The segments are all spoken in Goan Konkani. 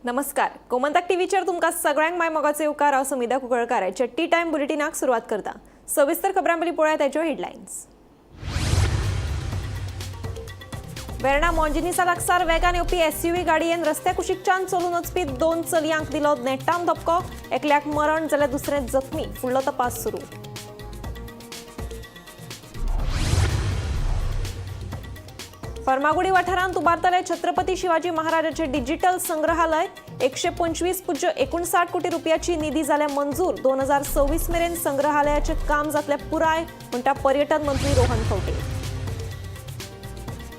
नमस्कार, गोमंतक टीव्हीचेर तुमकां सगळ्यांक माय मोगाचो येवकार. हांव समिधा कुंकळकार. आयच्या टी टायम बुलेटिनाक सुरवात करता. सविस्तर खबरां पयलीं पळयात ताच्यो हेडलायन्स. वेर्णा मोंजिनिसा लागसार वेगान येवपी एसयूव्ही गाडयेन रस्त्या कुशीकच्यान चलून वचपी दोन चलयांक दिलो नेटान धपको. एकल्याक मरण जाल्यार दुसरें जखमी. फुडलो तपास सुरू. फर्मागुडी वाठारांत उबारतले छत्रपती शिवाजी महाराजाचे डिजिटल संग्रहालय. 125.59 कोटी रुपयाची निधी जाल्या मंजूर. 2026 मेरेन संग्रहालयाचे काम जातले पुराय, म्हणटा पर्यटन मंत्री रोहन खंवटे.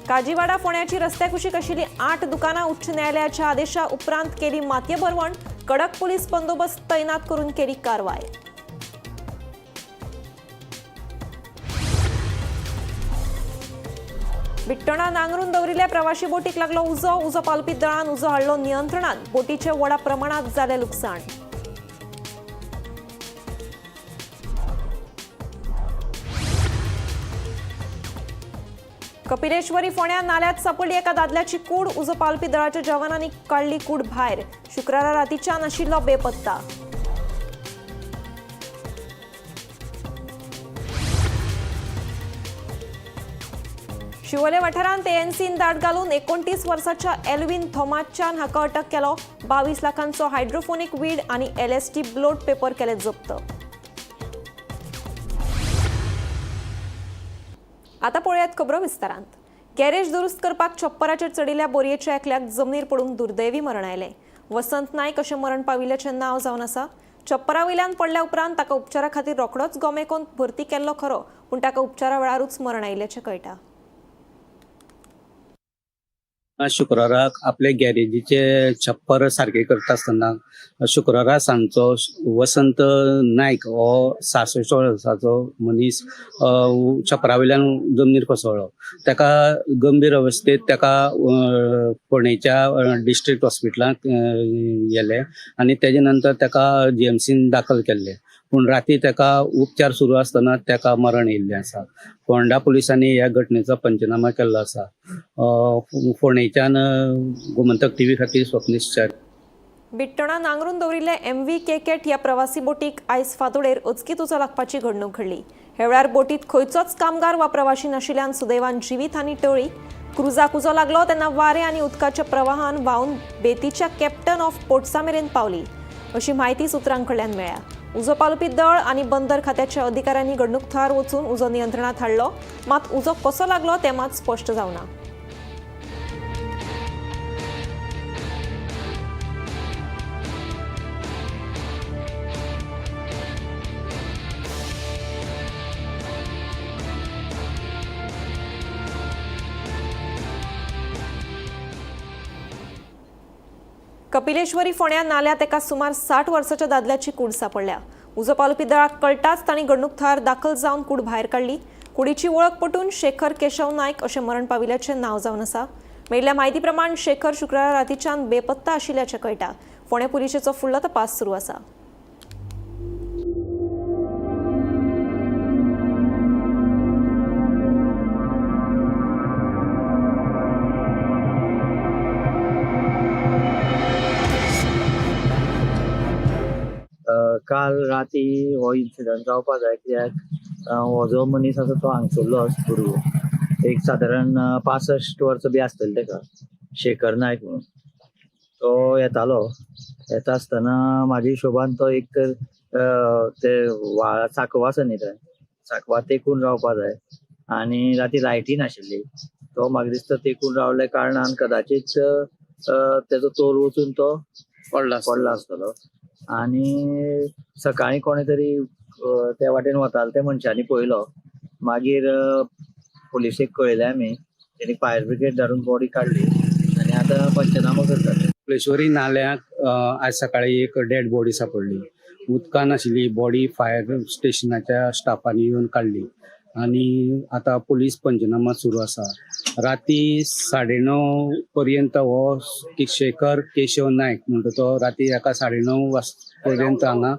काजीवाडा फोंड्याची रस्त्या कुशीक आशिल्ली 8 दुकानां उच्च न्यायालयाच्या आदेशा उपरांत केली मातये भरवण. कडक पोलीस बंदोबस्त तैनात करून केली कारवाय. बिट्टणा नांगरून दवरिल्ल्या प्रवाशी बोटीक लागलो उजो. उजो पालपी दळान उजो हाडलो नियंत्रणात. बोटीचे व्हडा प्रमाणात जालें लुकसाण. कपिलेश्वरी फोंड्या नाल्यात सापडली एका दादल्याची कूड. उजो पालपी दळाच्या जवानांनी काडली कूड भायर. शुक्रारा रातीच्यान आशिल्लो बेपत्ता. शिवोले वाठारांत एएनसीन दाट घालून 29 वर्साच्या एल्विन थॉमासच्यान हाका अटक केलो. 22 लाखांचो हायड्रोफोनिक वीड आनी एलएसडी ब्लोट पेपर केले जप्त. आता पळोवयात खबरो विस्तारांत. गॅरेज दुरुस्त करपाक छप्पराचेर चडिल्ल्या बोरयेच्या एकल्याक जमनीर पडून दुर्दैवी मरण आयलें. वसंत नायक अशें मरण पाविल्ल्याचें नांव जावन आसा. छप्परा वयल्यान पडल्या उपरांत ताका उपचारा खातीर रोखडोच गोमेकोंत भरती केल्लो खरो, पूण ताका उपचारा वेळारूच मरण आयिल्ल्याचें कळटा. शुक्राराक आपले गॅरेजीचे छप्पर सारके करता आसतना शुक्रारा सांजचो वसंत नायक हो 66 वर्साचो मनीस छप्परा वयल्यान जमनीर कोसळ्ळो. ताका गंभीर अवस्थेत ताका फोंडेच्या डिस्ट्रिक्ट हॉस्पिटलांत व्हेले आनी तेजे नंतर ताका जीएमसीन दाखल केल्ले, पूण राती ताका उपचार सुरू आसतना ताका मरण येयल्लें आसा. फोंडा पुलिसांनी ह्या घटनेचो पंचनामा केल्लो आसा. फोंडेच्यान गोमंतक टीव्ही खातीर स्वप्नेश च्यारी. बिट्टणा नांगरून दवरिल्ले एमव्ही केकेट ह्या प्रवासी बोटीक आयज फांतोडेर अचकीत उजो लागपाची घडणूक घडली. ह्या वेळार बोटीत खंयचोच कामगार वा प्रवाशी नाशिल्ल्यान सुदैवान जिवीत आनी टळ्ळी. क्रुजाक उजो लागलो तेन्ना वारें आनी उदकाच्या प्रवाहान व्हांवन बेतीच्या कॅप्टन ऑफ पोर्ट्सा मेरेन पावली, अशी म्हायती सुत्रां कडल्यान मेळ्ळ्या. उजो पालोवपी दळ आनी बंदर खात्याच्या अधिकाऱ्यांनी घडणूक थळार वचून उजो नियंत्रणात हाडलो. मात उजो कसो लागलो तें मात स्पश्ट जावना. कपिलेश्वरी फोंड्या नाल्यात एका सुमार 60 वर्साच्या दादल्याची कूड सापडल्या. उजो पालोवपी दळाक कळटाच तांणी घडणूक थळार दाखल जावन कूड भायर काडली. कुडीची वळख पटून शेखर केशव नायक अशें मरण पाविल्ल्याचें नांव जावन आसा. मेळिल्ल्या म्हायती प्रमाण शेखर शुक्रारा रातीच्यान बेपत्ता आशिल्ल्याचें कळटा. फोंडें पुलिशेचो फुडलो तपास सुरू आसा. काल राती हो इन्सिडंट जावपा जाय, कित्याक हो जो मनीस आसा तो हांगसरलोच भुरगो, एक सादारण 65 वर्सां बी आसतली ताका, शेखर नायक म्हणून. तो येतालो, येता आसतना म्हाज्या हिशोबान तो एक तर ते व्हाळा सांकवा आसा न्ही, थंय सांकवा तेकून रावपा जाय आनी राती लायटी नाशिल्ली. तो म्हाका दिसता तेकून रावल्या कारणान कदाचीत तेजो तोल वचून तो पडला आसतलो. आनी सकाळीं कोणे तरी त्या वाटेन वताले त्या मनशांनी पळयलो. मागीर पुलिसेक कळयलें आमी, तेणी फायर ब्रिगेड धाडून बॉडी काडली आनी आतां पंचनामो करतात. कपिलेश्वरी नाल्याक आज सकाळी एक डेड बॉडी सापडली. उदकान आशिल्ली बॉडी फायर स्टेशनाच्या स्टाफांनी येवन काडली आनी आतां पुलीस पंचनामा सुरू आसा. राती 9:30 पर्यंत हो शेखर केशव नायक म्हणटा तो राती एका 9:30 पर्यंत हांगा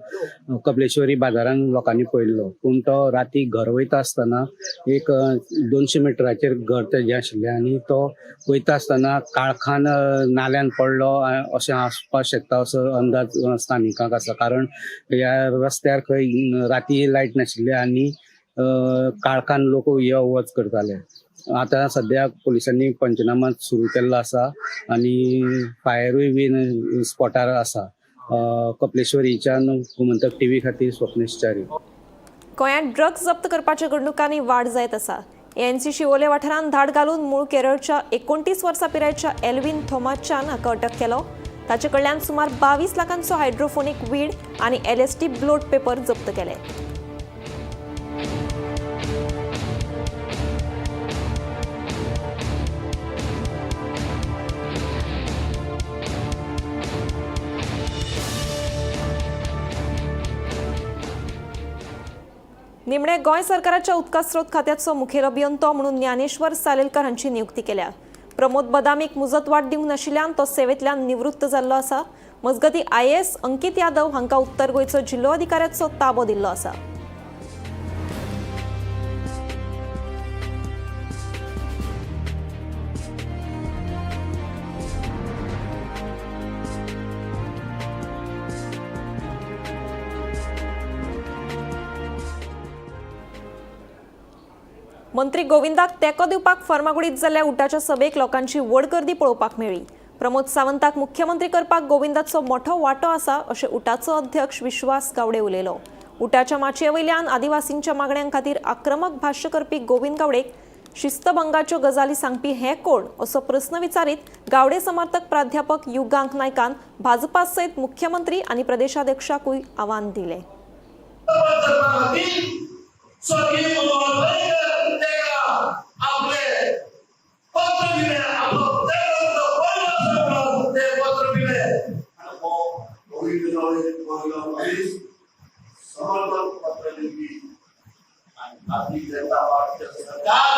कपलेश्वरी बाजारान लोकांनी पळयल्लो. पूण तो राती घर वयता आसतना एक 200 मिटराचेर घर तेजें आशिल्लें आनी तो वयता आसतना काळखान नाल्यान पडलो अशें आसपाक शकता असो अंदाज स्थानिकांक आसा. कारण ह्या रस्त्यार खंय राती लायट नाशिल्ली आनी काळखान लोक यो वच करताले. आतां सद्याक पुलिसांनी पंचनामा सुरू केल्लो आसा आनी फायरूय बीन स्पॉटार आसा. कपलेश्वरीच्यान गोमंतक टीव्ही खातीर स्वप्नेश च्यारी. गोंयांत ड्रग्ज जप्त करपाच्या घडणुकांनी वाड जायत आसा. एएनसी शिवोले वाठारांत धाड घालून मूळ केरळच्या 29 वर्सां पिरायेच्या एल्विन थोमासच्यान हाका अटक केलो. ताचे कडल्यान सुमार 22 लाखांचो हायड्रोफोनीक वीड आनी एलएसटी ब्लोट पेपर जप्त केले. निमणे गोंय सरकाराच्या उदका स्रोत खात्याचो मुखेल अभियंतो म्हणून ज्ञानेश्वर सालेलकर हांची नियुक्ती केल्या. प्रमोद बदामीक मुजतवाड दिवंक नाशिल्ल्यान तो सेवेंतल्यान निवृत्त जाल्लो आसा. मजगतीं आयएएस अंकित यादव हांकां उत्तर गोंयचो जिल्लोधिकाऱ्याचो ताबो दिल्लो आसा. मंत्री गोविंदाक तेंको दिवपाक फर्मागुडीत जाल्ल्या उटाच्या सभेक लोकांची व्हड गर्दी पळोवपाक मेळ्ळी. प्रमोद सावंताक मुख्यमंत्री करपाक गोविंदाचो मोठो वांटो आसा अशें उटाचो अध्यक्ष विश्वास गावडे उलयलो. उटाच्या माचये वयल्यान आदिवासींच्या मागण्यां खातीर आक्रमक भाश्य करपी गोविंद गावडेक शिस्तभंगाच्यो गजाली सांगपी हे कोण असो प्रस्न विचारीत गावडे समर्थक प्राध्यापक युगांक नायकान भाजपा सयत मुख्यमंत्री आनी प्रदेशाध्यक्षाकूय आव्हान दिलें. आपले पत्र दिले, आपलो ते पत्र दिले समर्थन पत्र दिली आणि भारतीय जनता पार्टीचे सरकार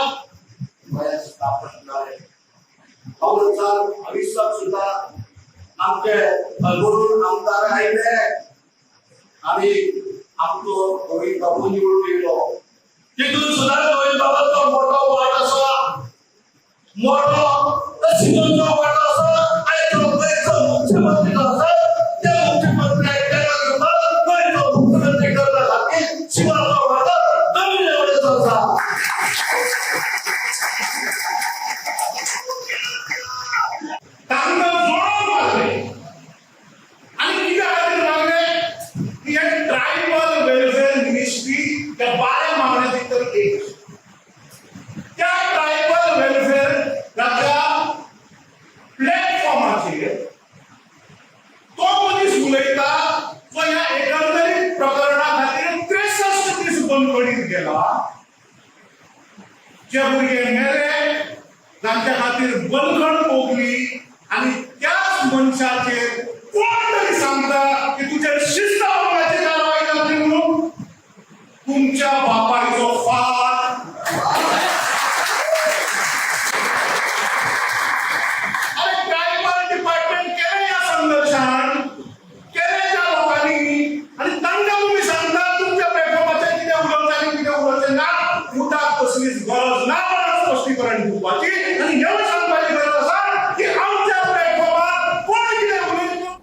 स्थापन झाले. भविष्यात सुद्धा आमचे हलगुरून आमदार आयले आणि आमचो गोविंद बाबू निवडून येयलो. तितून सुद्धा गोविंद बाबाचो मोठो वाट आसा, मोठो शिगोचो वाट आसा. आयचो गोंयचो मुख्यमंत्री जो आसा त्या मुख्यमंत्री सुद्धा गोंयचो मुख्यमंत्री करपा खातीर शिवाचो वांटो कमी लेवलाचो आसा. तांकां जोडून मारले आनी कित्या खातीर मारले की हे ट्रायबल वेलफेअर मिनिस्ट्री त्या 12 मागण्या भितर एक त्या ट्रायबल वेलफेअराच्या प्लॅटफॉर्माचेर तो मनीस उलयता जो ह्या एकंदरीत प्रकरणा खातीर 63 दीस बंदखणीत गेला. जे भुरगे मेले तांच्या खातीर बंदखण भोगली आनी त्याच मनशाचेर कोण तरी सांगता की तुजेर शिस्तभंगाची कारवाय जातली म्हणून. तुमच्या बापायचो फाट. अरे ट्रायबल डिपार्टमेंट केलें ह्या संघर्शान, केलें त्या लोकांनी आनी तांकां तुमी सांगता तुमच्या प्लॅटफॉर्माचेर कितें उलोवचें आनी कितें उलोवचें ना. उटाक कसलीच गरज ना म्हणून स्पश्टीकरण दिवपाची आनी हें सांगपाची गरज आसा की आमच्या प्लॅटफॉर्मार कोण कितें उलयतलो.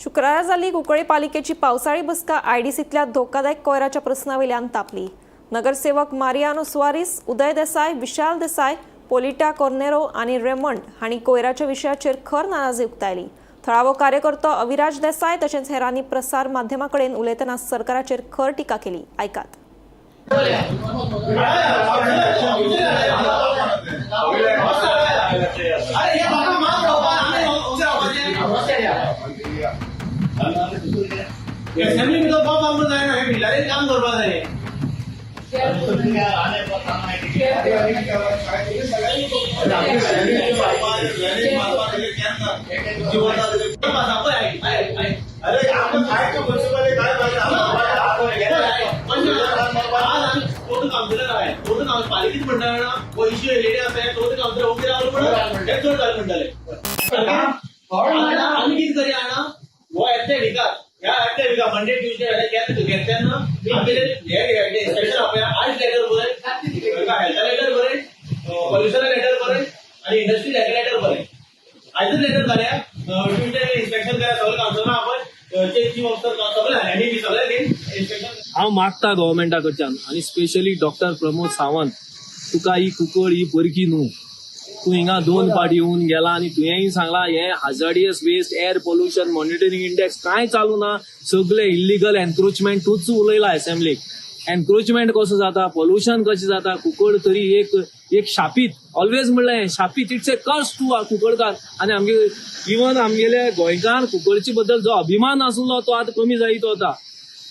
शुक्रारा जाल्ली कुंकळी पालिकेची पावसाळी बसका आयडीसींतल्या धोकादायक कोयराच्या प्रस्नावयल्यान तापली. नगरसेवक मारियानो सुवारीस, उदय देसाय, विशाल देसाय, पोलिटा कोर्नेरो आनी रेमंड हांणी कोयराच्या विशयाचेर खर नाराजी उक्तायली. थळावो कार्यकर्तो अविराज देसाय तशेंच हेरांनी प्रसार माध्यमां कडेन उलयतना सरकाराचेर खर टिका केली. आयकात. असेंब्ली भितर बाब मारूंक जायना, हे बिल्डारीन काम करपाक जाय. अरे आपण काय काय पालिकेत म्हणटा जाणा, हो इश्यू येयलेली आसा, हे चवथ कावंसलर ओके रावलो म्हणून हे चड जालें म्हणटाले. आमी कितें करया जाणा, हो येतले विकार, ह्या येतले विकार मंडे ट्युजडे घेत तेन्ना आमी हे इन्स्पेक्शन आपया. आयज लेटर बरय, हेल्था लेटर बरय, पॉल्युशना लेटर बरय आनी इंडस्ट्री लेटर बरय. आयजच लेटर घालया. ट्युजडे इन्स्पेक्शन करा, सगळे कावंसलरां आपण, चीफ ऑफिसर सगळे, एनईबी सगळे घेवन इन्स्पेक्शन. हांव मागता गव्हर्मेंटा कडच्यान आनी स्पेशली डॉक्टर प्रमोद सावंत, तुका ही कुंकळ ही परकी न्हू. तूं हिंगा दोन फावट येवन गेला आनी तुवेंय सांगला हे hazardous waste, air pollution monitoring index कांय चालू ना, सगळे इल्लिगल एन्क्रोचमेंट. तूंच उलयला असेंब्लीक, एन्क्रोचमेंट कसो जाता, पोल्युशन कशें जाता. कुंकळ तरी एक एक शापीत, ऑलवेज म्हणलें शापीत, it's a कर्स टू कुंकळकार. आनी आमगे इवन आमगेले गोंयकार कुंकळचे बद्दल जो अभिमान आसलो तो आतां कमी जायत वता.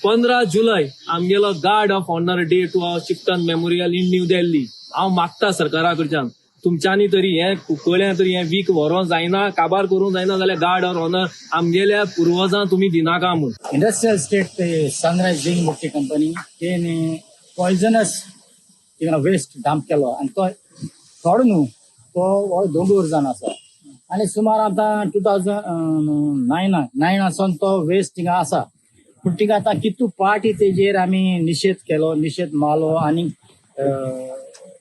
15 जुलय आमगेलो guard of honour day to our chieftain memorial in New Delhi. हांव मागता सरकारा कडच्यान, तुमच्यांनी तरी हें कुंकळ्यां तरी हें वीक व्हरोंक जायना, काबार करूंक जायना जाल्यार गार्ड ऑफ ऑनर आमगेल्या पुर्वजां तुमी दिनाका म्हूण. इंडस्ट्रियल स्टेट ते सनरायज जिंक मोठी कंपनी, तेणे पॉयझनस थिंगा वेस्ट डंप केलो आनी तो थोडो न्हू, तो हो दोंगूर जावन आसा. आनी सुमार आतां 2009 आसून तो वेस्ट थिंगा आसा. पूण थिंगा आतां कितू पार्टी तेजेर आमी निशेध केलो, निशेध मारलो आनी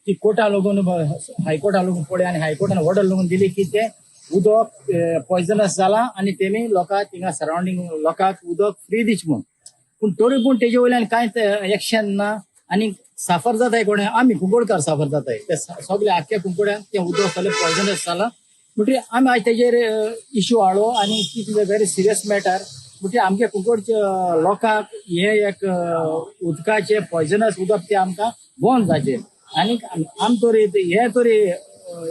ती कोर्टा लागून, हायकोर्टा लागून पळय आनी हायकोर्टान ऑर्डर लागून दिली की ते उदक पॉयझनस जाला आनी तेमी लोकांक थिंगा सरावंडींग लोकांक उदक फ्री दिच म्हूण. पूण तरी पूण तेजे वयल्यान कांयच एक्शन ना आनी साफर जाताय कोण? आमी कुंकळकार साफर जाताय. ते सगळे आख्ख्या कुंकळ्यांक तें उदक सगळें पॉयझनस जालां. म्हणटकीर आमी आयज तेजेर इश्यू हाडलो आनी it is a very serious matter. म्हणटकीर आमच्या कुंकळच्या लोकांक हे एक उदकाचें पॉयझनस उदक तें आमकां बंद जाचें आनी आम तरी हे तरी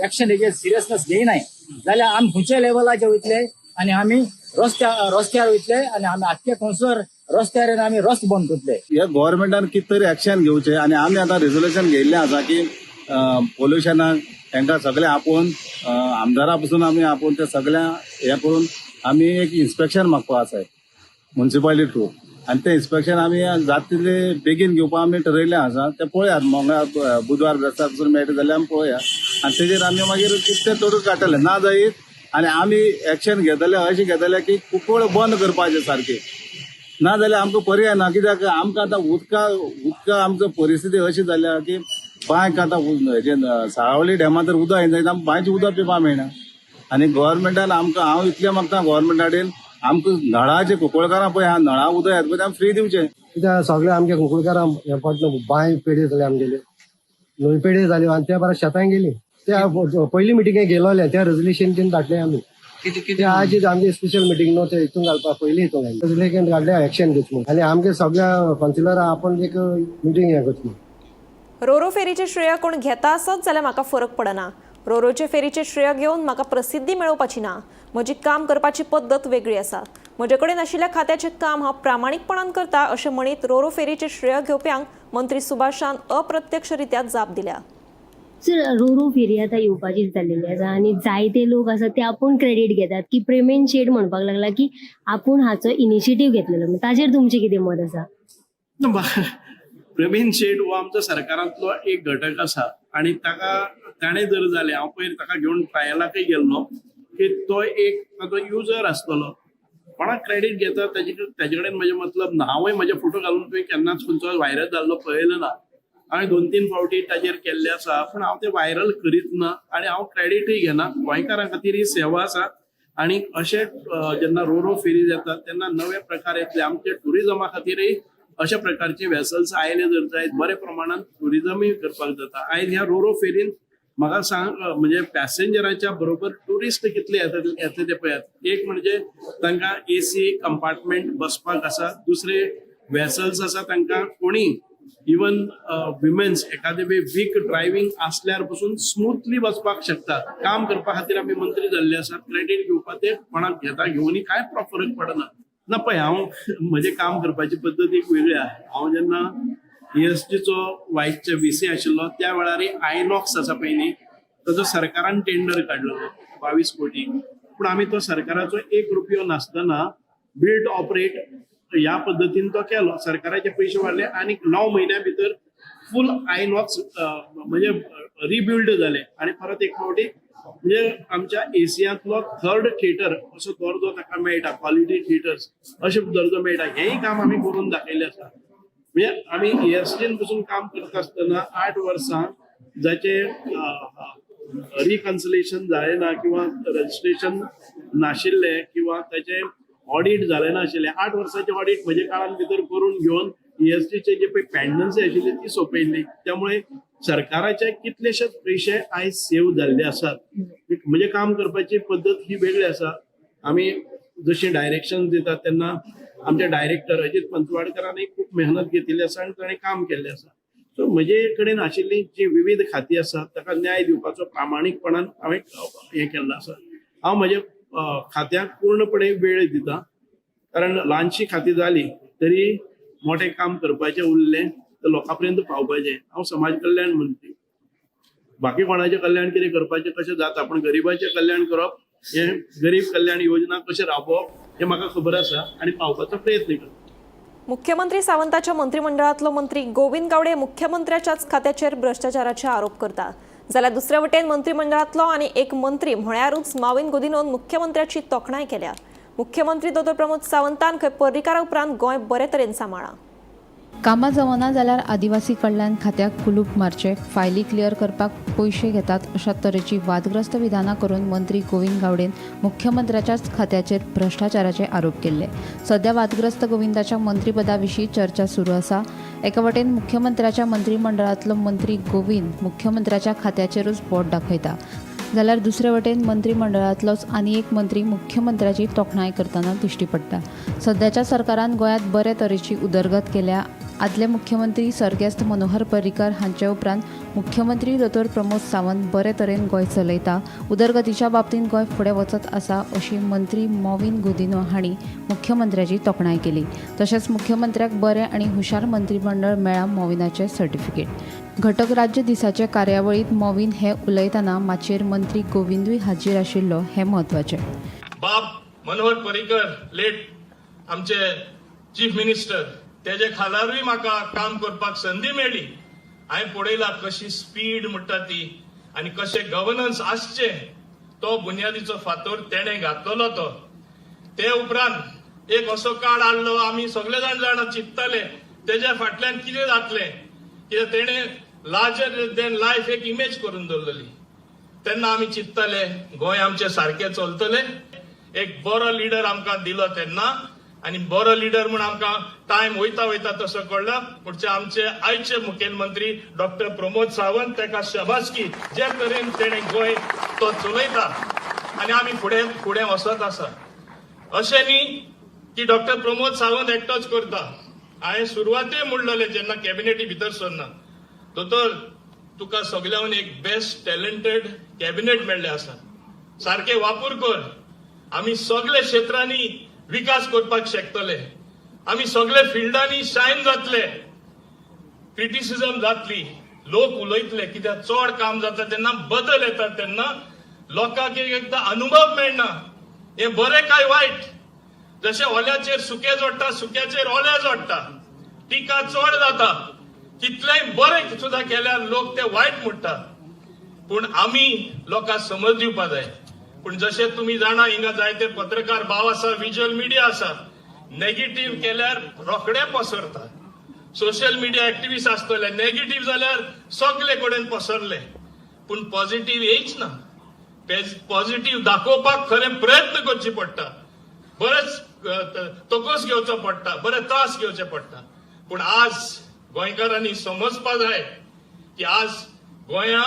एक्शन हेजेर सिरियसनेस घेयनाय जाल्यार आमी खंयच्या लेवलाचेर वयतले आनी आमी रस्त्यार वयतले आनी आमी आख्खे खंयसर रस्त्यार येवन आमी रस्तो बंद करतले. ह्या गव्हर्मेंटान कितें तरी एक्शन घेवचें आनी आमी आतां रेजोल्युशन घेयल्लें आसा की पोल्युशनाक तांकां सगळें आपोवन, आमदारा पसून आमी आपोवन ते सगळ्या हें करून आमी एक इन्स्पेक्शन मागपा आसाय मुन्सिपालिटी थ्रू. आनी तें इन्स्पेक्शन आमी जाता तितले बेगीन घेवपाक आमी ठरयल्लें आसा. तें पळयात, मंगळार, बुधवार, बेस्तार पसून मेळटा जाल्यार आमी पळोवया आनी तेजेर आमी मागीर कितें तें तोडून काडटले. ना जायत आनी आमी एक्शन घेतले, अशें घेतले की कुंकळ बंद करपाचें सारकें. ना जाल्यार आमकां पर्याय ना, कित्याक आमकां आतां उदका आमचो परिस्थिती अशी जाल्या की बांयक आतां हेजे साळावली डॅमा तर उदक येना, आमकां बांयचें उदक पिवपाक मेळना. आनी गव्हर्मेंटान आमकां, हांव इतलें मागता गव्हर्मेंटा कडेन, आमकां नळाचे, कुंकळकारां पळय ह्या नळा उदक येता पळय, ते फ्री दिवचें. कित्याक सगळे आमगे कुंकळकारां हें पडलो, बांय पेडे जाले आमगेले, न्हंय पेडे जाल्यो आनी त्या बऱ्या शेतां गेली. त्या पयली मिटिंगेक गेलोले, त्या रेजोल्युशन तीन धाडले आमी. ते आज आमगे स्पेशल मिटींग न्हू, ते हितून घालपा पयली हितून घातली रेजोल्युशन, काडले एक्शन घेत म्हणून आनी आमगे सगळ्या कावन्सिलरां आपोवन एक मिटींग हें करता म्हणून. रोरो फेरीचे श्रेय कोण घेता आसत जाल्यार म्हाका फरक पडना. रोरोचे फेरीचे श्रेय घेवन म्हाका प्रसिद्धी मेळोवपाची ना. म्हजी काम करपाची पद्दत वेगळी आसा. म्हजे कडेन आशिल्ल्या खात्याचें काम हांव प्रामाणीकपणान करता, अशें म्हणीत रोरो फेरीचे श्रेय घेवप्यांक मंत्री सुभाषान अप्रत्यक्षरित्या जाप दिल्या. सर, रोरो फेरी आतां येवपाची जाल्लेली आसा आनी जायते लोक आसा ते आपूण क्रेडीट घेतात की प्रेमेन शेट म्हणपाक लागला की आपूण हाचो इनिशिएटीव घेतलेलो. ताचेर तुमचें कितें मत आसा? प्रवीण शेट हो आमचो सरकारांतलो एक घटक आसा आनी ताका ताणें जर जालें, हांव पयर ताका घेवन ट्रायलाकय गेल्लो की तो एक ताचो युजर आसतलो. कोणाक क्रेडीट घेता ताजे कडेन म्हजें मतलब ना. हांवूय म्हजे फोटो घालून तुवें केन्नाच खंयचो व्हायरल जाल्लो पळयलो ना. हांवें दोन तीन फावटी ताजेर केल्ले आसा, पूण हांव ते व्हायरल करीत ना आनी हांव क्रेडिटूय घेना. गोंयकारां खातीर ही सेवा आसा आनी अशे जेन्ना रोरो फेरी जाता तेन्ना नवे प्रकार येतले. आमचे टुरिजमा खातीरय अशा प्रकारचे वेसल्स आयले जर जायत, बऱ्या प्रमाणात टुरिजमूय करपाक जाता. आयज ह्या रोरो फेरीन म्हाका सांग, म्हणजे पॅसेंजराच्या बरोबर टुरिस्ट कितले येतले ते पळयात. एक म्हणजे तांकां एसी कंपार्टमेंट बसपाक आसा, दुसरे वेसल्स आसा, तांकां कोणी इवन विमेन्स एखादे वेळ वीक ड्रायव्हिंग आसल्यार पसून स्मुथली वचपाक शकता. काम करपा खातीर आमी मंत्री जाल्ले आसात. क्रेडीट घेवपा ते कोणाक घेता घेवनी कांय फरक पडना. ना, पळय, हांव म्हजें काम करपाची पद्दत एक वेगळी आहा. हांव जेन्ना ईएसटीचो वायस व्हीसी आशिल्लो त्या वेळार आयनॉक्स आसा पळय न्ही, ताजो सरकारान टेंडर काडलेलो 22 कोटी. पूण आमी तो सरकाराचो एक रुपयो नासतना बिल्ड ऑपरेट ह्या पद्दतीन तो केलो. सरकाराचे पयशे वाडले आनी 9 म्हयन्या भितर फूल आयनॉक्स म्हणजे रिबिल्ड जालें आनी परत एक फावटी म्हणजे आमच्या एशियांतलो थर्ड थिएटर असो दर्जो ताका मेळटा, क्वॉलिटी थिएटर्स अशें दर्जो मेळटा. हेंय काम आमी करून दाखयलें आसा. म्हणजे आमी एएसटीन पसून काम करता आसतना 8 वर्सां जाचे रिकन्सिलेशन जालें ना किंवा रजिस्ट्रेशन नाशिल्लें किंवा ताचें ऑडीट जालें नाशिल्लें, 8 वर्साचें ऑडीट म्हज्या काळान भितर करून घेवन ईएसटीचे जे पळय पेंडन्सी आशिल्ली ती सोंपयल्ली. त्यामुळे सरकाराचे कितलेशेच पयशे आयज सेव जाल्ले आसात. म्हणजे काम करपाची पद्दत ही वेगळी आसा. आमी जशी डायरेक्शन दितात तेन्ना आमचे डायरेक्टर अजित पंचवाडकरांनी खूब मेहनत घेतिल्ली आसा आनी ताणें काम केल्लें आसा. सो म्हजे कडेन आशिल्ली जी विविध खातीं आसात ताका न्याय दिवपाचो प्रामाणीकपणान हांवें हें केल्लो आसा. हांव म्हज्या खात्याक पूर्णपणे वेळ दिता, कारण ल्हानशी खातीं जाली तरी मोठें काम करपाचें उरलें तर लोकां पर्यंत पावपाचें. हांव समाज कल्याण मंत्री, बाकी कोणाचें कल्याण कितें करपाचें कशें जाता, पूण गरिबाचें कल्याण करप हें गरीब कल्याण योजना कशें राबोवप हें म्हाका खबर आसा आनी पावपाचो प्रयत्न करता. मुख्यमंत्री सावंताच्या मंत्रिमंडळातलो मंत्री गोविंद गावडे मुख्यमंत्र्याच्याच खात्याचेर भ्रष्टाचाराचे आरोप करता, जाल्यार दुसरे वटेन मंत्रिमंडळातलो आनी एक मंत्री म्हळ्यारूच माविन गुदिनोन मुख्यमंत्र्याची तोखणाय केल्या. मुख्यमंत्री दोतोर प्रमोद सावंतान खंय पर्रीकारा उपरांत गोंय बरे तरेन सांबाळ्ळां. कामां जमना जाल्यार आदिवासी कल्याण खात्याक कुलूप मारचे, फायली क्लियर करपाक पयशे घेतात अशा तरेची वादग्रस्त विधानां करून मंत्री गोविंद गावडेन मुख्यमंत्र्याच्याच खात्याचेर भ्रष्टाचाराचे आरोप केल्ले. सध्या वादग्रस्त गोविंदाच्या मंत्रीपदा विशीं चर्चा सुरू आसा. एका वटेन मुख्यमंत्र्याच्या मंत्रिमंडळांतलो मंत्री गोविंद मुख्यमंत्र्याच्या खात्याचेरूच बोट दाखयता, जाल्यार दुसरे वटेन मंत्रिमंडळांतलोच आनी एक मंत्री मुख्यमंत्र्याची तोखणाय करतना दिश्टी पडटा. सध्याच्या सरकारान गोंयांत बरे तरेची उदरगत केल्या. आदले मुख्यमंत्री सर्गेस्त मनोहर पर्रीकर हांचे उपरांत मुख्यमंत्री दोतोर प्रमोद सावंत बरे तरेन गोंय चलयता, उदरगतीच्या बाबतींत गोंय फुडें वचत आसा अशी मंत्री मॉविन गुदिन्हो हांणी मुख्यमंत्र्याची तोखणाय केली. तशेंच मुख्यमंत्र्याक बरें आनी हुशार मंत्रिमंडळ मेळ्ळां मॉविनाचें सर्टिफिकेट. घटक राज्य दिसाचे कार्यावळींत मॉविन हे उलयतना माचयेर मंत्री गोविंदूय हाजीर आशिल्लो हें म्हत्वाचें. बाब मनोहर पर्रीकर लेट आमचे चीफ मिनिस्टर, तेजे खालारूय म्हाका काम करपाक संदी मेळ्ळी. हांवें पळयला कशी स्पीड म्हणटा ती आनी कशें गव्हर्नन्स आसचें, तो बुन्यादीचो फातोर तेणें घातलेलो. तो ते उपरांत एक असो काळ आसलो आमी सगळे जाण जाणा चिंतताले तेज्या फाटल्यान कितें जातलें, कित्याक तेणें लार्जर देन लायफ एक इमेज करून दवरलेली. तेन्ना आमी चिंतताले गोंय आमचें सारकें चलतलें. एक बरो लिडर आमकां दिलो तेन्ना आनी बरो लिडर म्हूण आमकां टायम वयता वयता तसो कळ्ळो. पुणचे आमचे आयचे मुखेलमंत्री डॉक्टर प्रमोद सावंत ताका शाबासकी, जे तरेन तेणें गोंय तो चलयता आनी आमी फुडें फुडें वचत आसा. अशें न्ही की डॉक्टर प्रमोद सावंत एकटोच करता. हांवें सुरवाते म्हणलेलें जेन्ना कॅबिनेटी भितर सरना, दोतोर तुका सगळ्याहून एक बेस्ट टॅलंटेड कॅबिनेट मेळ्ळें आसा, सारकें वापर कर. आमी सगळे क्षेत्रांनी विकास करपाक शकतले, आमी सगळे फिल्डांनी शायन जातले. क्रिटिसिजम जातली, लोक उलयतले, कित्याक चड काम जाता तेन्ना बदल येता, तेन्ना लोकांक एकदां अनुभव मेळना हें बरें काय वायट. जशें ओल्याचेर सुकें जोडटा, सुक्याचेर ओलें जोडटा, टिका चड जाता. कितलेंय बरें सुद्दां केल्यार लोक ते वायट म्हणटा. पूण आमी लोकांक समज दिवपा जाय. पूण जशें तुमी जाणा हिंगा जायते पत्रकार भाव आसा, विज्युअल मिडिया आसा, नेगेटीव केल्यार रोखडे पसरता. सोशल मिडिया एक्टिविस्ट आसतले, नेगेटीव जाल्यार सगळे कडेन पसरले, पूण पॉझिटीव येयच ना. पॉझिटीव दाखोवपाक खरें प्रयत्न करचे पडटा, बरेच तकस घेवचो पडटा, बरे त्रास घेवचे पडटा. पूण आज गोंयकारांनी समजपा जाय की आज गोंया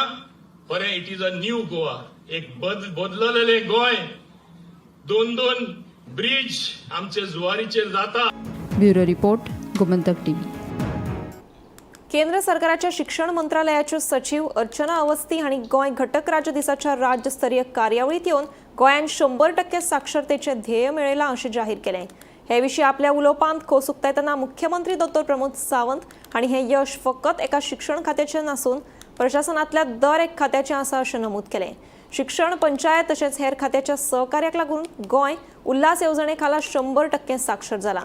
खरें it is a new Goa, एक बदललेलें गोंय. दोन दोन ब्रिज आमचे जुवारीचेर जाता. Bureau report, Gomantak TV. केंद्र सरकाराच्या शिक्षण मंत्रालयाच्यो सचीव अर्चना अवस्थी हांणी गोंय घटक राज्य दिसाच्या राज्यस्तरीय कार्यावळींत येवन गोंयान 100% साक्षरतेचें ध्येय मेळयलां अशें जाहीर केलें. हे विशीं आपल्या उलोवपांत खोस उक्तायतना मुख्यमंत्री दोतोर प्रमोद सावंत हांणी हें यश फकत एका शिक्षण खात्याचें नासून प्रशासनांतल्या दर एक खात्याचें आसा अशें नमूद केलें. शिक्षण, पंचायत तशेंच हेर खात्याच्या सहकार्याक लागून गोंय उल्हास येवजणे खाला 100% साक्षर जालां.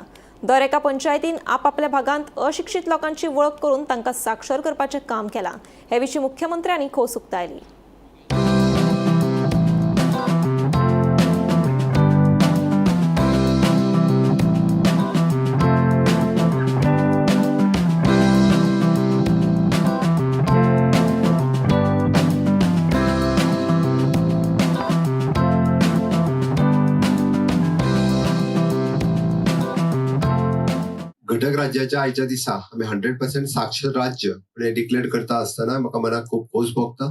दर एका पंचायतीन आपापल्या भागांत अशिक्षीत लोकांची वळख करून तांकां साक्षर करपाचें काम केलां. हे विशीं मुख्यमंत्र्यांनी खोस उक्तायली. घटक राज्याच्या आयच्या दिसा आमी 100% साक्षर राज्य म्हणून डिक्लेअर करता आसतना म्हाका मनाक खूब खोस भोगता.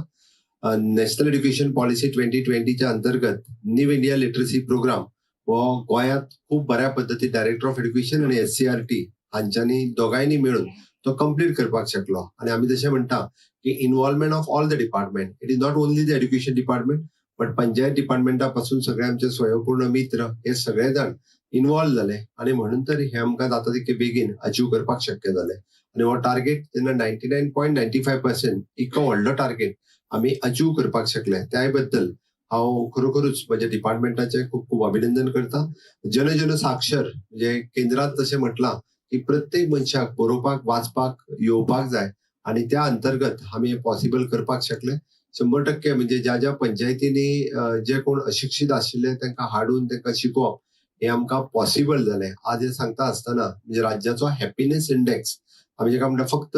नॅशनल एड्युकेशन पॉलिसी 2020च्या अंतर्गत न्यू इंडिया लिटरसी प्रोग्राम हो गोंयांत खूब बऱ्या पद्दतीन डायरेक्टर ऑफ एड्युकेशन आनी SCERT हांच्यांनी दोगांयनी मेळून तो कंप्लीट करपाक शकलो. आनी आमी जशें म्हणटा की involvement of all the department, it is not only the education department but panchayat डिपार्टमेंटा पासून सगळे आमचे स्वयंपूर्ण मित्र हे सगळे जाण इन्वॉल्व जाले आनी म्हणून तर हे आमकां जाता तितके बेगीन अचीव करपाक शक्य जालें. आनी हो टार्गेट जेन्ना 99.95% इतको व्हडलो टार्गेट आमी अचीव करपाक शकले, त्या बद्दल हांव खरोखरूच म्हज्या डिपार्टमेंटाचें खूब खूब अभिनंदन करता. जन जन साक्षर म्हणजे केंद्रात जशें म्हटलां की प्रत्येक मनशाक बरोवपाक वाचपाक येवपाक जाय आनी त्या अंतर्गत आमी हें पॉसिबल करपाक शकले. 100% म्हणजे ज्या ज्या पंचायतींनी जे कोण अशिक्षीत आशिल्ले तांकां हाडून तांकां शिकोवप हे आमकां पॉसिबल जालें. आज हें सांगता आसतना म्हणजे राज्याचो हॅपिनेस इंडेक्स आमी जेका म्हणटा फक्त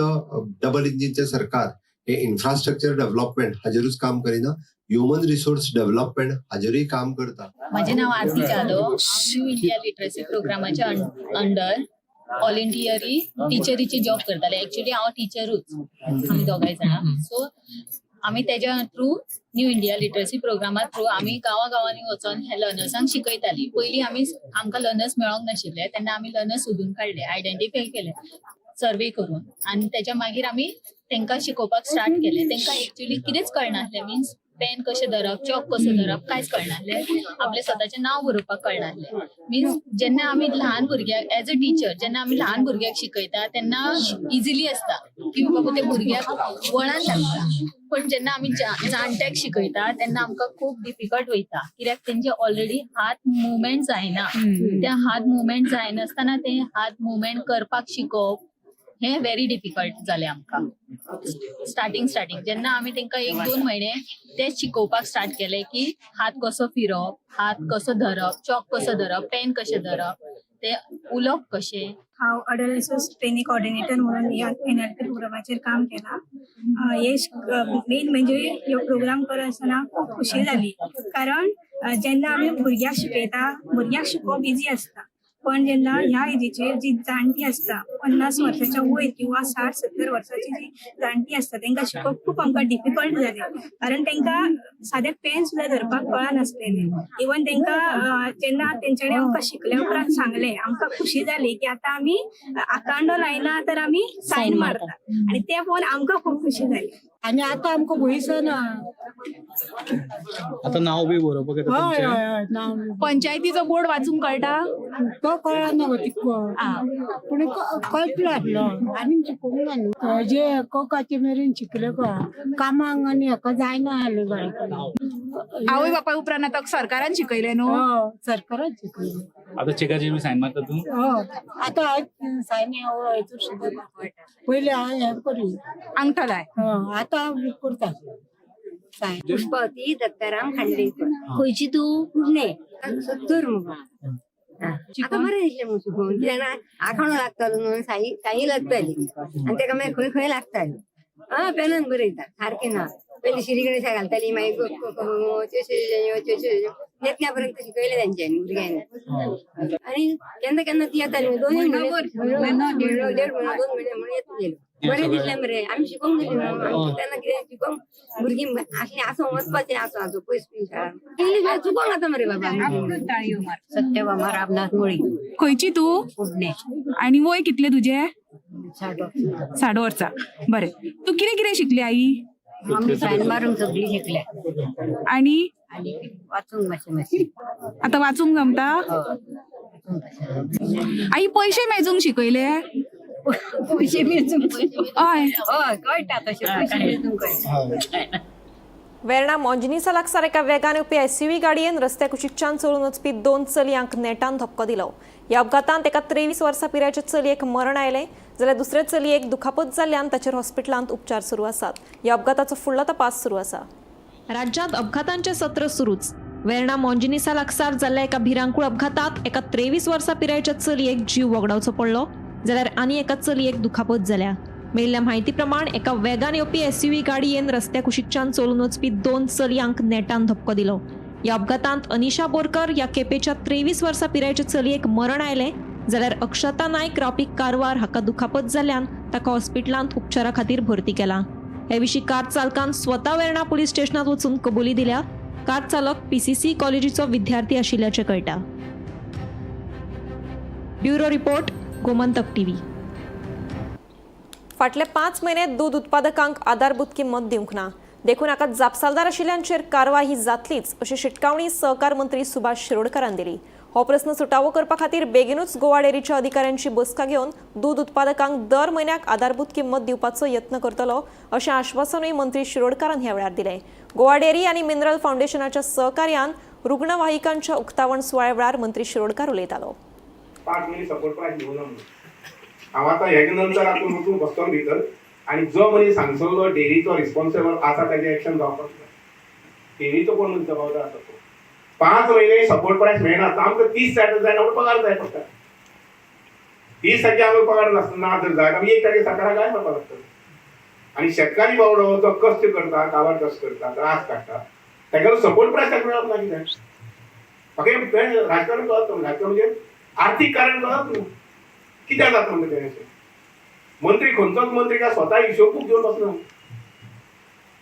डबल इंजिनचें सरकार हे इन्फ्रास्ट्रक्चर डेव्हलपमेंट हाजेरूच काम करिना, ह्युमन रिसोर्स डेव्हलपमेंट हाजेरूय काम करता. म्हजें नांव Aarti Jadhav. New India literacy प्रोग्रामाच्या अंडर व्हॉलेंटियरी टिचरीची जॉब करताले. एक्चुअली हांव टिचरूच, आमी दोगांय जाणां. सो आमी तेज्या थ्रू न्यू इंडिया लिटरसी प्रोग्रामा थ्रू आमी गांवा गांवांनी वचोन हे लर्नर्सांक शिकयताली. पयलीं आमी आमकां लर्नर्स मेळोंक नाशिल्ले तेन्ना आमी लर्नर्स सोदून काडले, आयडेंटिफाय केले सर्वे करून, आनी तेच्या मागीर आमी तांकां शिकोवपाक स्टार्ट केलें. तांकां एक्चुअली कितेंच कळनासलें, मिन्स पेन कशें धरप, चॉक कसो धरप कांयच कळनासलें, आपलें स्वताचें नांव बरोवपाक कळनासलें. मिन्स जेन्ना आमी ल्हान भुरग्याक एज अ टिचर जेन्ना आमी ल्हान भुरग्याक शिकयता तेन्ना इजिली आसता की बाबा ते भुरग्याक वळण लागता, पण जेन्ना आमी जाणट्याक शिकयता तेन्ना आमकां खूब डिफिकल्ट वयता, कित्याक तेंचे ऑलरेडी हात मुवमेंट जायना. त्या हात मुवमेंट जायनासतना ते हात मुवमेंट करपाक शिकोवप हे व्हेरी डिफिकल्ट जालें आमकां. स्टार्टिंग जेन्ना आमी तांकां 1-2 म्हयने ते शिकोवपाक स्टार्ट केले की हात कसो फिरोवप, हात कसो धरप, चॉक कसो धरप, पेन कशें धरप, ते उलोवप कशें. हांव अडल्ट रिसोर्स ट्रेनिंग कॉर्डिनेटर म्हणून ह्या NLP प्रोग्रामाचेर काम केलां. हे मेन म्हणजे ह्यो प्रोग्राम करत आसतना खूब खुशी जाली, कारण जेन्ना आमी भुरग्यांक शिकयता, भुरग्यांक शिकोवप इजी आसता, पण जेन्ना ह्या एजीचेर जी जाणटी आसता 50 वर्साच्या वयर किंवा 60-70 वर्साची जी जाणटी आसता तांकां शिकोवप खूब आमकां डिफिकल्ट जालें, कारण तांकां सादें पेन सुद्दां धरपाक कळनासलें. इवन तांकां जेन्ना तेंच्यानी आमकां शिकल्या उपरांत सांगलें, आमकां खुशी जाली की आतां आमी आकांडो लायना तर आमी सायन मारता, आनी तें पळोवन आमकां खूब खुशी जाली. आनी आतां आमकां भंय ना. आतां नांव बी बरोवपाक येता? पंचायतीचो बोर्ड वाचूंक कळटा? तो कळना गो तितको, पूण कळटलो आसलो आनी शिकूंक ना न्हू. जे कोकाचे मेरेन शिकले गो, कामांक आनी हेका जायना आसलें घरा. आवय बापाय उपरांत आतां सरकारान शिकयलें न्हू? सरकारान शिकयलें. आतां चेकाचेर बी सायन मारता तूं? आतां सायन हेतूर सुद्दां पयलीं हांव हें करी अंगठो लाय, आतां करता. पुष्पावती दत्ताराम खांडेकर. खंयची तूं? कुडणे 70 मुगो. आतां बरें दिसलें मुगो शिकोवन, कित्याक आखाणो लागतालो न्हू, साई साई लागताली आनी तेका मागीर खंय खंय लागताली. पेनान बरयता सारकें ना. पयलीं श्री गणेशा घालताली, मागीर येतल्या पर्यंत शिकयलें तेंच्यांनी भुरग्यांनी. आनी केन्ना केन्ना ती येताली 2 म्हयने, 1.5 म्हयनो 2 म्हयने म्हणून येत गेलो. बरें दिसलें मरे, आमी शिकोवंक दिलें न्हू तेन्ना कितें शिकोवंक भुरगीं आसलीं आसो वचपाचें आसो आसो पयस पयस शाळा इंग्लीश चुकोंक जाता मरे बाबा. सत्यभामा रामनाथ मुळी. खंयची तूं? कुडणे. आनी वय कितलें तुजें? 60 वर्सां. बरें, तूं कितें कितें शिकली आई? आमी सायन मारूंक सगळीं शिकल्या. आनी वाचूंक मातशें मातशें. आतां वाचूंक जमता? आई पयशे मेजूंक शिकयले? पयशे मेजूंक? हय हय कळटा तशें, पयशे मेजूंक कळटा. वेर्णा मोंजिनीसा लागसार एका वेगान येवपी एसयूव्ही गाडयेन रस्त्या कुशीकच्यान चलून वचपी दोन चलयांक नेटान धपको दिलो. ह्या अपघातांत एका 23 वर्सां पिरायेच्या चलयेक मरण आयलें, जाल्यार दुसरे चलयेक दुखापत जाल्ल्यान ताचेर हॉस्पिटलांत उपचार सुरू आसात. ह्या अपघाताचो फुडलो तपास सुरू आसा. राज्यांत अपघातांचे सत्र सुरूच. वेर्णा मोंजिनीसा लागसार जाल्ल्या एका भिरांकूळ अपघातांत एका 23 वर्सां पिरायेच्या चलयेक जीव वगडावचो पडलो, जाल्यार आनी एका चलयेक दुखापत जाल्या. मेळिल्ल्या म्हायती प्रमाण एका वेगान येवपी एसयूव्ही गाडयेन रस्त्या कुशीकच्यान चलून वचपी दोन चलयांक नेटान धपको दिलो. ह्या अपघातांत अनिशा बोरकर ह्या केपेच्या 23 वर्सां पिरायेच्या चलयेक मरण आयलें, जाल्यार अक्षता नायक रावपी कारवार हाका दुखापत जाल्ल्यान ताका हॉस्पिटलांत उपचारा खातीर भरती केला. हे विशीं कार चालकान स्वता वेर्णा पुलीस स्टेशनात वचून कबुली दिल्या. कार चालक पीसीसी कॉलेजीचो विद्यार्थी आशिल्ल्याचें कळटा. Bureau report, Gomantak TV. फाटले 5 म्हयने दूद उत्पादकांक आधारभूत किंमत दिवंक ना, देखून हाका जापसालदार आशिल्ल्यांचेर कारवाय जातलीच अशी शिटकावणी सहकार मंत्री सुभाष शिरोडकारान दिली. हो प्रस्न सुटावो करपा खातीर बेगीनूच गोवा डेअरीच्या अधिकाऱ्यांची बसका घेवन दूद उत्पादकांक दर म्हयन्याक आधारभूत किंमत दिवपाचो यत्न करतलो अशें आश्वासनूय मंत्री शिरोडकारान ह्या वेळार दिलें. गोवा डेअरी आनी मिनरल फावंडेशनाच्या सहकार्यान रुग्णवाहिकांच्या उक्तावण सुवाळ्या वेळार मंत्री शिरोडकार उलयतालो. 5 म्हयने सपोर्ट प्रायस दिवना म्हणून हांव आतां हेजे नंतर आपूण वचून बसतलो भितर आनी जो मनीस हांगसरलो डेअरीचो रिस्पॉन्सिबल आसा ताजें एक्शन जावपाक जाय. डेअरीचो कोण मनीस जबाबदार आसा तो 5 म्हयने सपोर्ट प्रायस मेळना आतां आमकां 30 तारखेर जायना म्हणून पगार जाय पडटा. 30 तारखे आमकां पगार ना जर जाय आमी 1 तारखेर सरकाराक गाय मारपाक लागतलो. आनी शेतकारी बावडो तो कश्ट करता, काबार कश्ट करता, त्रास काडटा, ताका सपोर्ट प्रायस ताका मेळप ना कित्याक? म्हाका हें राजकारण कळत ना. राजकारण म्हणजे आर्थीक कारण कळत न्हू कित्याक जाता म्हणटा तें अशें. मंत्री खंयचोच मंत्री काय स्वता हिशोब बूक घेवन बसना,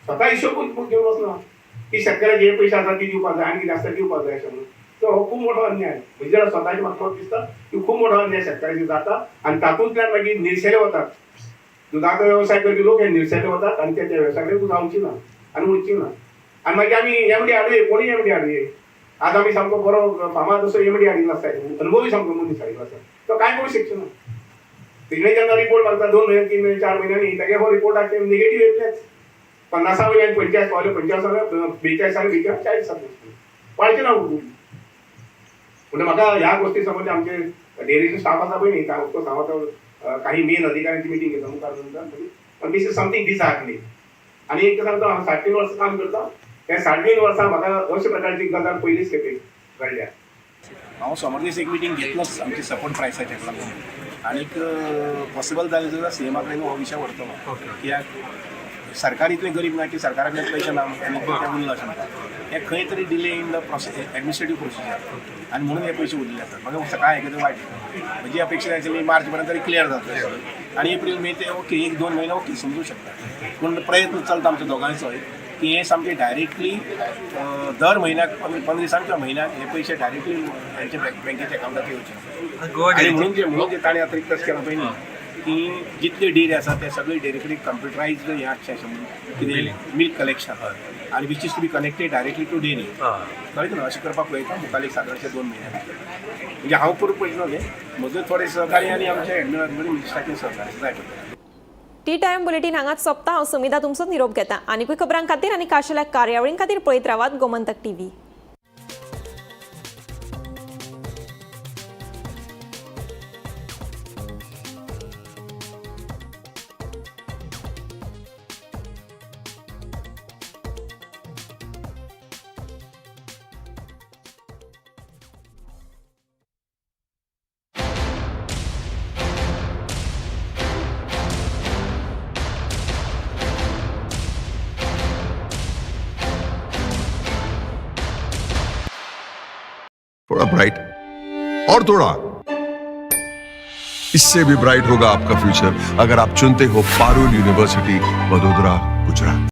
स्वता हिशोब बूक घेवन बसना की शेतकऱ्याक हे पयशे आसा ती दिवपाक जाय आनी कितें आसता दिवपाक जाय अशें म्हणून. तर हो खूब मोठो अन्याय. म्हणजे जेन्ना स्वताचे म्हाका दिसता की खूब मोठो अन्याय शेतकऱ्याचेर जाता आनी तातूंतल्यान मागीर निर्शेले वतात. दुदाचो वेवसाय करपी लोक हे निर्शेले वतात आनी त्या वेवसाय कडेन जावची ना आनी उरची ना. आनी मागीर आमी एमडी हाडुये, कोणूय एमडी हाडुये. आज आमी सामको बरो फामाद असो एमडी हाडिल्लो आसता, अनुभवी सामको मनीस हाडिल्लो आसता, तो कांय करूंक शकचो ना. तिणे जेन्ना रिपोर्ट मागता 2 म्हयने 3 म्हयने 4 म्हयन्यांनी तागे हो रिपोर्टाक निगेटीव येतलेच. 50 वयल्यान 45 पावले, 45 42 42 40 जातले, वाडचे ना. म्हणजे म्हाका ह्या गोष्टी संबंदी आमचे डेअरीचे स्टाफ आसा पळय न्ही, ऑफकोर्स हांव आतां काही मेन अधिकाऱ्यांची मिटींग घेता मुखार नंतर. पण this is something disheartening. आनी एक सांगता, हांव 3.5 वर्सां काम करता, त्या 3.5 वर्सां म्हाका अशे प्रकारची गजाल पयलीच खेपे घडल्या. हांव सोमार दीस एक मिटींग घेतलोच आमची सपोर्ट प्रायसाचेर लागून आनीक पॉसिबल जालें जाल्यार सीएमा कडेन हो विशय व्हरतलो. कित्याक सरकार इतलें गरीब ना की सरकारा कडेन पयशे ना आनी ते उरला अशें म्हणटा. हें खंय तरी delay in the process, administrative procedure, आनी म्हणून हे पयशे उरले आसात. म्हाका सकाळी आयकता वायट. म्हजी अपेक्षा आशिल्ली मार्च पर्यंत तरी क्लियर जातलें आनी एप्रील मे ते ओके, 1-2 म्हयने ओके समजूं शकता. पूण प्रयत्न चलता आमचो दोगांयचोय की हे सामके डायरेक्टली दर म्हयन्याक 15 दिसांक किंवा म्हयन्याक हे पयशे डायरेक्टली हेंच्या बँकेच्या अकावंटात येवचे. आनी म्हणून जे ताणें आतां रिक्वेस्ट केला पळय न्ही की जितले डेअरी आसा ते सगळे डेअरी कडेन कंप्युटरायज्ड हें आसचें अशें म्हणून कितें मिल्क कलेक्शन आनी which is to be connected directly to dairy. कळ्ळें न्हू? अशें करपाक पळयता मुखार एक सादारणशे 2 म्हयन्या भितर. म्हणजे हांव करूंक पळयतना तें म्हजो थोडे सहकार्य आनी आमचे मिनिस्टराचें सहकार्य जाय पडटा. टी टायम बुलेटीन हांगाच सोंपता. हांव सुमिधा तुमचो निरोप घेता. आनीकूय खबरां खातीर आनी खाशेल्या कार्यावळीं खातीर पळयत रावात गोमंतक टीव्ही. थोड़ा ब्राइट और थोड़ा इससे भी ब्राइट होगा आपका फ्यूचर अगर आप चुनते हो पारुल यूनिवर्सिटी, वडोदरा, गुजरात।